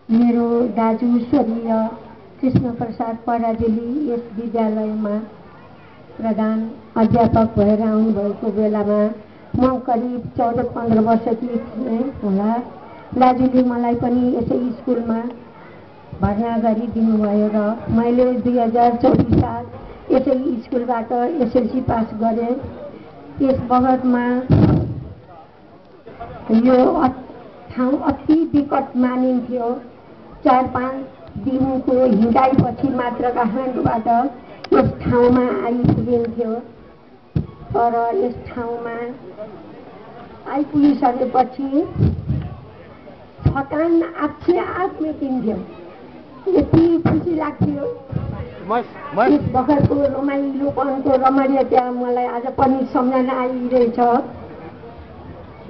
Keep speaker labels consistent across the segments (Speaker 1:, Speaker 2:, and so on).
Speaker 1: मेरो दाजु स्वर्गीय कृष्ण प्रसाद पराजुली यस विद्यालयमा प्रधान अध्यापक भएर आउनुभएको बेलामा म करिब 14-15 वर्षकी थिएँ होला। दाजुले मलाई पनि यसै स्कुलमा भर्ना गरिदिनुभयो र मैले 2024 साल यसै स्कुलबाट एसएलसी पास गरेँ। त्यस बखतमा यो ठाउँ अति विकट मानिन्थ्यो। 4-5 दिनको हिँडाइपछि मात्र काठमाडौँबाट यस ठाउँमा आइपुगिन्थ्यो। तर यस ठाउँमा आइपुगिसकेपछि थकान आफ मेटिन्थ्यो। यति खुसी लाग्थ्यो। यस बखतको रमाइलोपनको रमणीयता मलाई आज पनि सम्झना आइरहेछ।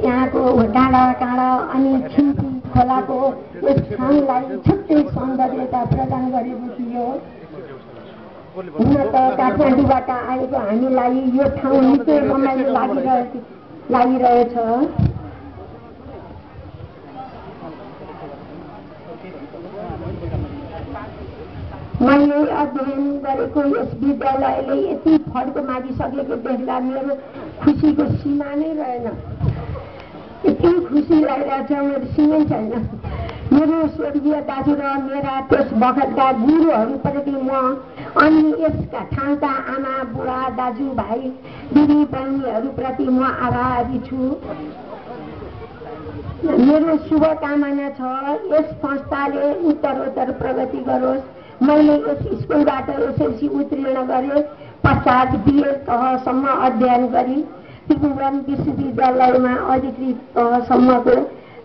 Speaker 1: यहाँको डाँडा काँडा अनि छिम्पी खोलाको यस ठाउँलाई छुट्टै सौन्दर्यता प्रदान गरेको थियो। हुन त काठमाडौँबाट आएको हामीलाई यो ठाउँ निकै रमाइलो लागिरहेछ। मैले अध्ययन गरेको यस विद्यालयले यति फड्को मागिसकेको देख्दा मेरो खुसीको सीमा नै रहेन। यति खुसी लागिरहेछ, मेरो सीमै छैन। मेरो स्वर्गीय दाजु र मेरा त्यस बखतका गुरुहरूप्रति म अनि यसका ठाउँका आमा बुढा दाजुभाइ दिदी बहिनीहरूप्रति म आभारी छु। मेरो शुभकामना छ यस संस्थाले उत्तरोत्तर प्रगति गरोस्। मैले यस स्कुलबाट एसएलसी उत्तीर्ण गरेँ। पश्चात बिए तहसम्म अध्ययन गरी त्रिभुवन विश्वविद्यालयमा अधिकृत तहसम्मको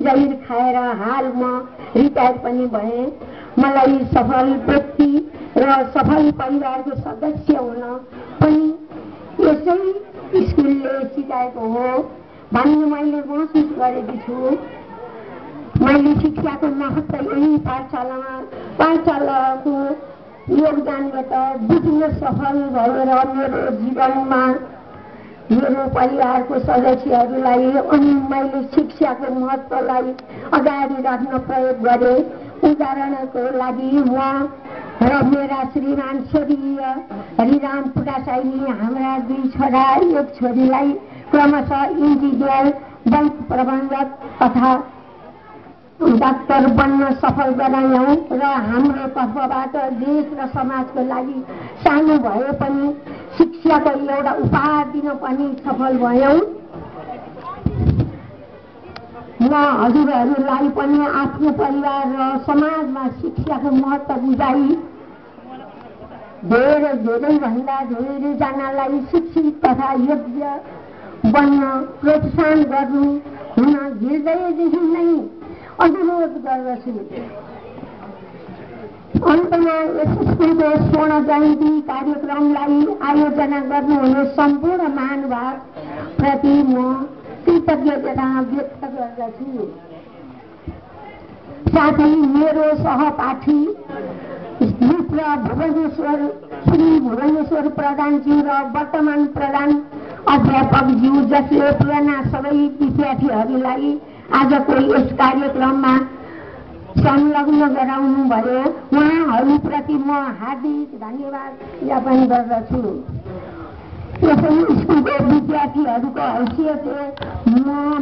Speaker 1: जागिर खाएर हाल म रिटायर पनि भएँ। मलाई सफल व्यक्ति र सफल परिवारको सदस्य हुन पनि यसै स्कुलले सिकाएको हो भन्ने मैले महसुस गरेकी छु। मैले शिक्षाको महत्त्व यही पाठशालाको योगदानबाट बुझ्न सफल भएर मेरो जीवनमा मेरो परिवारको सदस्यहरूलाई अनि मैले शिक्षाको महत्त्वलाई अगाडि राख्न प्रयोग गरेँ। उदाहरणको लागि म र मेरा श्रीमान स्वर्गीय हरिराम पुटासाई हाम्रा 2 छोरा 1 छोरीलाई क्रमशः इन्जिनियर, बैंक प्रबन्धक तथा डाक्टर बन्न सफल गरायौँ र हाम्रो तर्फबाट देश र समाजको लागि सानो भए पनि शिक्षाको एउटा उपहार दिन पनि सफल भयौँ। म हजुरहरूलाई पनि आफ्नो परिवार र समाजमा शिक्षाको महत्त्व बुझाइ धेरैभन्दा धेरैजनालाई शिक्षित तथा योग्य बन्न प्रोत्साहन गर्नु हुन हृदयदेखि नै अनुरोध गर्दछु। अन्तमा यस स्कुलको स्वर्ण जयन्ती कार्यक्रमलाई आयोजना गर्नुहुने सम्पूर्ण महानुभावप्रति म कृतज्ञता व्यक्त गर्दछु। साथै मेरो सहपाठी श्री भुवनेश्वर प्रधानज्यू र वर्तमान प्रधान अध्यापकज्यू जसले पुराना सबै विद्यार्थीहरूलाई आजको यस कार्यक्रममा संलग्न गराउनु भयो, उहाँहरूप्रति म हार्दिक धन्यवाद ज्ञापन गर्दछु। यसै स्कुलको विद्यार्थीहरूको हैसियतले म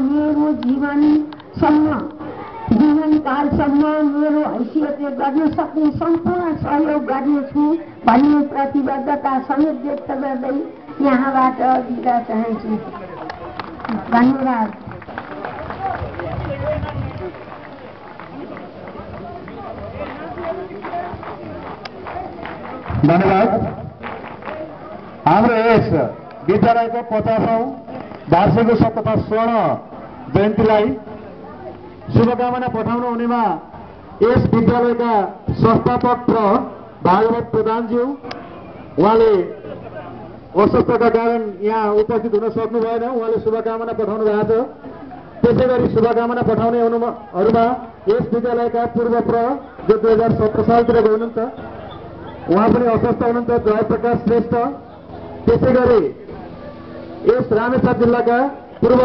Speaker 1: मेरो जीवनकालसम्म मेरो हैसियतले गर्न सक्ने सम्पूर्ण सहयोग गर्नेछु भन्ने प्रतिबद्धता समेत व्यक्त गर्दै यहाँबाट बिदा चाहन्छु। धन्यवाद।
Speaker 2: धन्यवाद। हाम्रो यस विद्यालयको 50औं वार्षिक तथा स्वर्ण जयन्तीलाई शुभकामना पठाउनु हुनेमा यस विद्यालयका संस्थापक र भागवत प्रधानज्यू, उहाँले अस्वस्थताका कारण यहाँ उपस्थित हुन सक्नु भएन, उहाँले शुभकामना पठाउनु भएको छ। त्यसै गरी शुभकामना पठाउने हुनुमा यस विद्यालयका पूर्व प्र जो 2017 सालतिरको हुनुहुन्छ, उहाँ पनि अस्वस्थ हुनुहुन्छ, जयप्रकाश श्रेष्ठ। त्यसै गरी यस रामेछाप जिल्लाका पूर्व